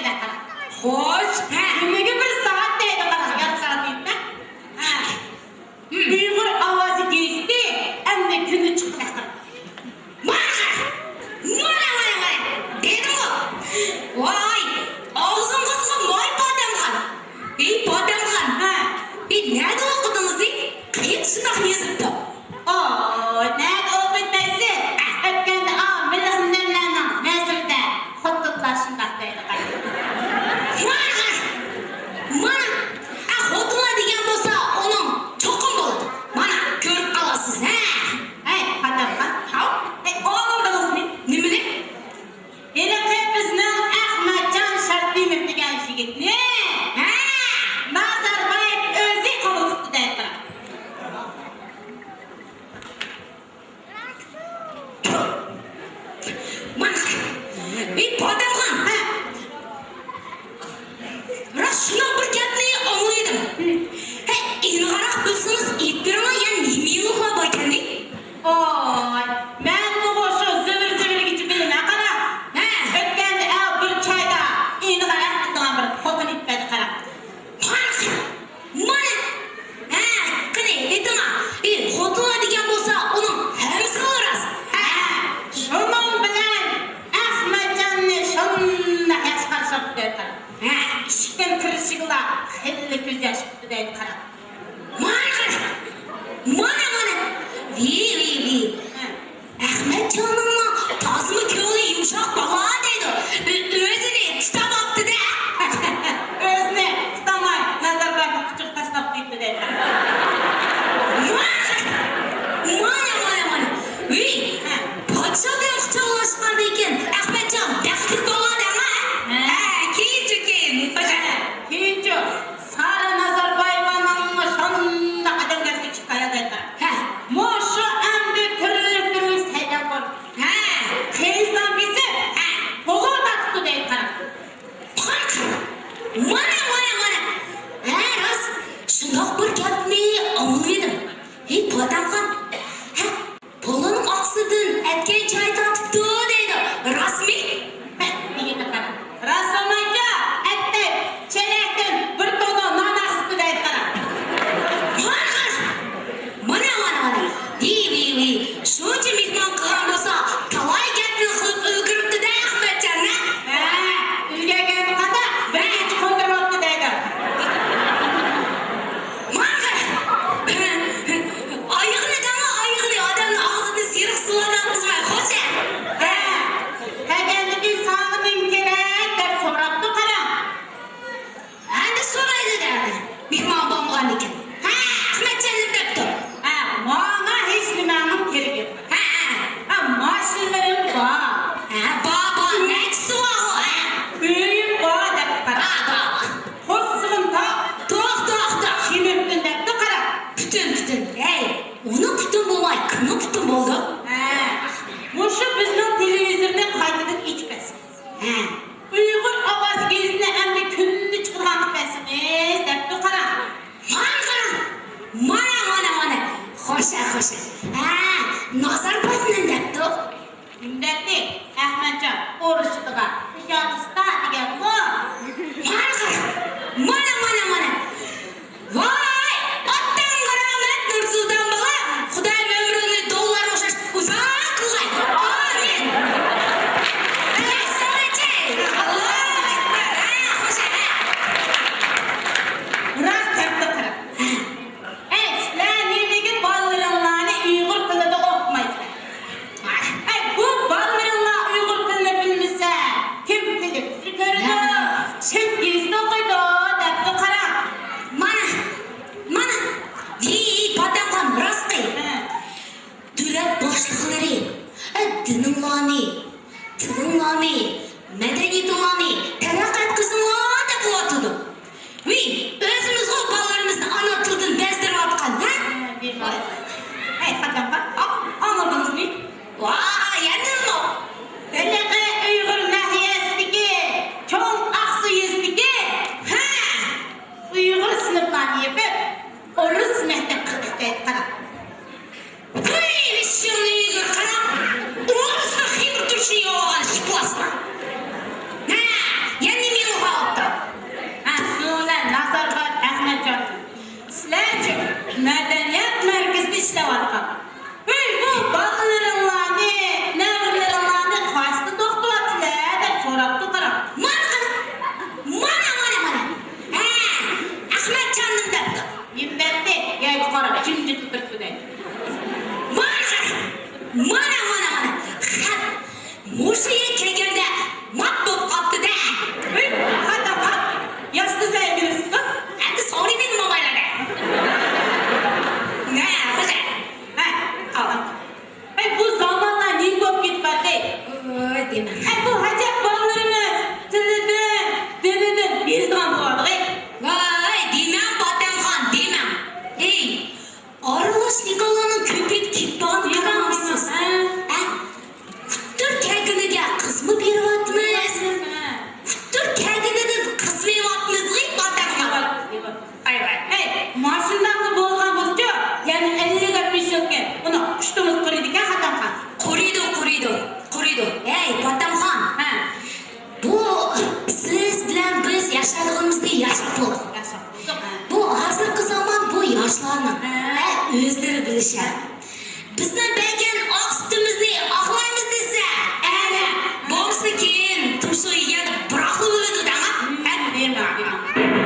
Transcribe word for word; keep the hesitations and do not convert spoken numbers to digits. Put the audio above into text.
خوش، ھە، كۈنىگە بىر سائەت دەيدۇ، قاراڭ، يارىم سائەت دەيدۇ. ھە. ئۇيغۇر ئاۋازى گېزىتى ئەمدى كۈندە چىقىپ تۇرۇپتۇ. مانا، مانا، مانا، مانا، دېدىمغۇ. ۋاي، ئاغزىڭغا سۇ ماي پاتەمخان. ئەي پاتەمخان، ھە، ئەي نەدە ئوقۇدىڭىز دەي؟ قېيىق شۇنداق يېزىپتۇ. ئوي، نەدە ئوقۇيتتايسىز؟ ئۆتكەندە ئا مىللىي ھۈنەرلەرنىڭ نەزىرىدە خوتۇنلار شۇنداق دەيدۇ قاي. مانا، مانا، ئە، خوتۇنلار دېگەن بولسا ئۇنىڭ چوقۇم بولىدۇ. مانا، كۆرۈپ قالاسىز، ھە؟ ھەي، پاتەمخان. ھاۋ؟ ھەي، ئاڭلىدىڭىزمۇ؟ نېمىنى؟ ھېلىقى بىزنىڭ ئەخمەتجان شارتىموف دېگەن يىگىتنى، ھە، نازاربايېۋ ئۆزى قوبۇل قىپتۇ دەيدۇ. مانا، ئەي پاتەمخان، ھە، راست شۇنداق بىر گەپنى ئاڭلىدىم. ھە، ئېنىقراق بىلسىڭىز ئېيتىپ بېرىڭلار، يەنە نېمە يېڭىلىقلار باركەن دەي؟ ئوي، مەنمۇغۇ شۇ زىۋىر-زىۋىرىگىچە بىلىمەن، قارا. ھە. ئۆتكەندە ئەۋ بىر چايدا ئېنىقراق بىلىدىغان بىر خوتۇن ئېيتىپ بەردى، قارا. مانا، مانا. ھە، قېنى، ئېيتىڭا. ئى، خوتۇنلار دېگەن بولسا، ئۇنىڭ ھەممىسىلا راست. ھە. شۇنىڭ بىلەن ئەخمەتجاننى شۇنداق ياخشى قارشى ئاپتۇ دەيدۇ، قارا. ھە. ئىشىكتىن كىرىشىگىلا خېلى كۆز ياش چىقتى دەيدۇ، قارا. مانا، مانا، مانا. ۋىي، ۋىي، ۋىي. ھە. ئەخمەتجاننىڭمۇ تازىمۇ كۆڭلى يۇمشاق بالا دەيدۇ. ئۆ-، ئۆزىنى تۇتاماپتۇ-دە. ئۆزىنى تۇتالماي، نازاربايېۋنىڭ قۇچىقىغا تاشلاپ قويۇپتۇ دەيدۇ. مانا، مانا، مانا، مانا. ۋىي، ھە. پادىشاھ بىلەن قۇچاقلاشقاندىن كېيىن، ئەخمەتجان بەختلىك بالا دەڭە. ھە. ھە، كېيىنچۇ، كېيىن. ھە، كېيىنچۇ. سارا نازاربايېۋانىڭمۇ شۇنداق ئادەمگەرچىلىك كۈچى قاياقتا؟ ھە. مۇشۇ ئەمدى تۈرلۈك-تۈرلۈك سەيلەنخور. ھە. قىزلار بېسىپ، ھە، بۇغا تارتىپتۇ دەيدۇ، قارا. مانا، مانا، مانا. ھە، راست. شۇنداق بىر گەپنى ئاڭلىدىم. ھەي، پاتەمخان. ھە، پولۇنىڭ ئاقىسىدىن ئەتكەن چاي تارتىپتۇ دەيدۇ. راستمۇ؟ ھە، دېگىنىنى قارا. راستلىمايچۇ، ئەتتەك چېلەكتىن بىر تونۇر نان ئاقسىتتى دەيدۇ، قارا. مانا، مانا، مانا، مانا. ۋىي، ۋىي، ۋىي. شۇنچە مېھمان قىلغان بولسا، تالاي گەپنى قىلىپ ئۈلگۈرۈپتۇ-دە، ئەخمەتجان، ھە؟ ھە، ئۈلگۈرگەن قانداق؟ بىر كېچە قوندۇرۇپ ئېيتىدىغان بولۇۋاتىدۇ. ۋاي، دېمەڭ، پاتەمخان، دېمەڭ. ھەي، ئارىلاش نىكاھلارنىڭ كۆپىيىپ كېتىپ بارغانىنى كۆرمەمسىز؟ ھە؟ ئۇتتۇر كەلگىنىگە قىزمۇ بېرىۋاتىمىز. ئۇتتۇر كەلگىنىدىن قىز بېرىۋاتىمىز، ۋاي، پاتەمخان. ۋاي، ۋاي. ھەي، ماشىنىدا بولغان بولسىچۇ، يەنە ئەللىك ئاتمىش يىلكەن. ئۇنى قۇشتىمىز قۇرۇيدىكەن، خاتامخان. قۇرۇيدۇ، قۇرۇيدۇ، قۇرۇيدۇ. ھەي، پاتەمخان. ھە. بۇ سىز بىلەن بىز ياشايدىغىنىمىزنى ياشاپ بولدۇق. ياشاپ بولدۇق، ھە. بۇ ھازىرقى زامان بۇ ياشلارنىڭ، ھە. ھە، ئۆزلىرى بىلىشى. بىزنىڭ بەرگەن ئاق سۈتىمىزنى ئاقلايمىز دېسە، ئەنە، بولمىسا كېيىن تۇمشۇق يېگەندە بىراقلا بولىدۇ دەڭا. ھە؟ دېمە، دېمە.